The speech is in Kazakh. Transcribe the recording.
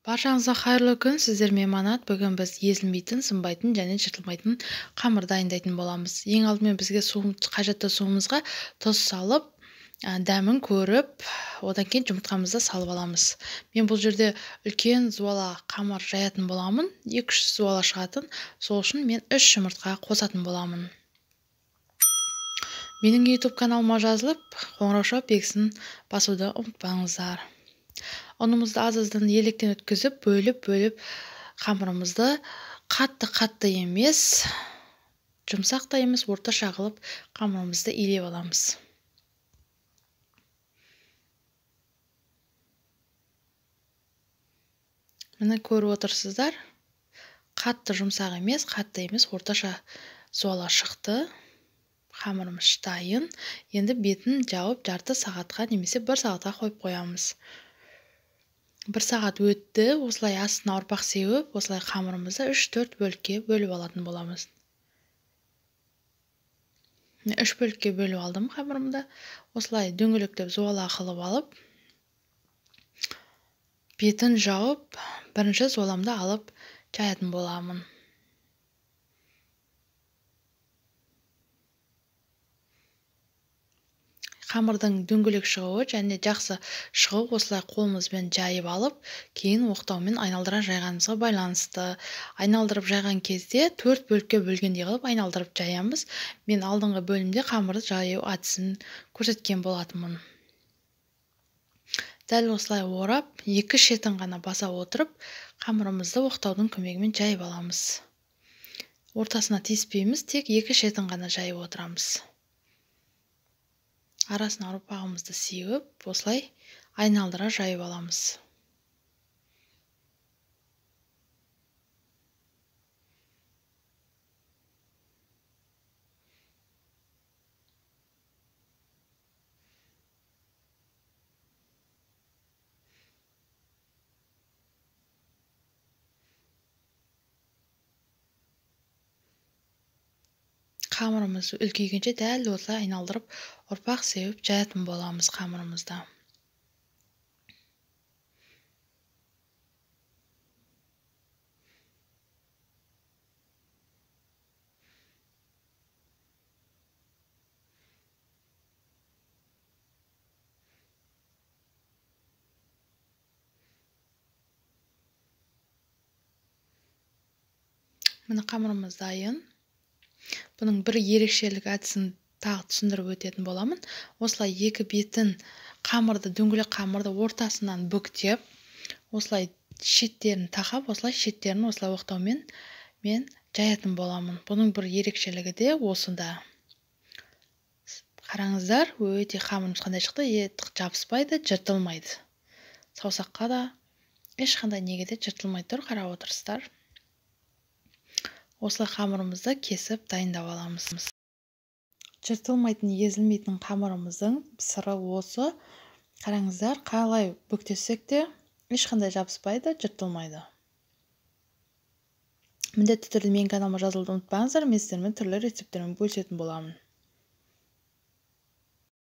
Баршаңызға қайырлы күн, сіздермен Манат. Бүгін біз езілмейтін, сынбайтын және жыртылмайтын қамыр дайындайтын боламыз. Ең алдымен бізге қажетті суымызға тұз салып, дәмін көріп, одан кейін жұмыртқамызды салып аламыз. Мен бұл жерде үлкен зуала қамыр жаятын боламын, 200 зуала шығатын, сол үшін мен 3 жұмыртқа қосатын боламын. Менің YouTube каналыма жазылып, қоңырауша белгісін басуды ұмытпаңыздар. Ұнымызды аз-аздан електен өткізіп, бөліп-бөліп қамырымызды қатты-қатты емес, жұмсақ та емес, орташа қылып қамырымызды илеп аламыз. Міне көріп отырсыздар, қатты жұмсақ емес, қатты емес, орташа зуала шықты. Қамырымыз дайын. Енді бетін жауып жарты сағатқа немесе 1 сағатқа қойып қоямыз. 1 сағат өтті, осылай астына ұрпақ сеуіп, осылай қамырымызды 3-4 бөлікке бөліп алатын боламыз. Мен 3 бөлікке бөліп алдым қамырымды. Осылай дөңгелектеп зуала қылып алып, бетін жауып, бірінші зуаламды алып жаятын боламын. Қамырдың дөңгелек шығуы және жақсы шығуы осылай қолымызбен жайып алып, кейін оқтаумен айналдыра жайғанымызға байланысты. Айналдырып жайған кезде 4 бөлікке бөлгендей қылып айналдырып жаямыз. Мен алдыңғы бөлімде қамырды жаю әдісін көрсеткен болатынмын. Дәл осылай орап, екі шетін ғана баса отырып, қамырымызды оқтаудың көмегімен жайып аламыз. Ортасына тиіспейміз, тек екі шетін ғана жайып отырамыз. Арасына ұрпағымызды сеуіп, осылай айналдыра жайып аламыз. Қамырымыз үлкейгенше дәл осылай айналдырып, ұрпақ сеуіп жаятын боламыз қамырымызды. Міне қамырымыз дайын. Бұның бір ерекшелік әдісін тағы түсіндіріп өтетін боламын. Осылай екі бетін қамырды, дөңгелек қамырды ортасынан бүктеп, осылай шеттерін тақап, осылай шеттерін осылай оқтаумен мен жаятын боламын. Бұның бір ерекшелігі де осында. Қараңыздар, өте қамырымыз қандай шықты, жабыспайды, жыртылмайды. Саусаққа да ешқандай неге де жыртылмай тұр, қарап отырсыздар. Осылай қамырымызды кесіп дайындап аламыз. Жыртылмайтын, езілмейтін қамырымыздың сыры осы. Қараңыздар, қалай бүктесек те ешқандай жабыспайды, жыртылмайды. Міндетті түрде менің каналыма жазылуды ұмытпаңыздар. Мен сіздермен түрлі рецепттермен бөлісетін боламын.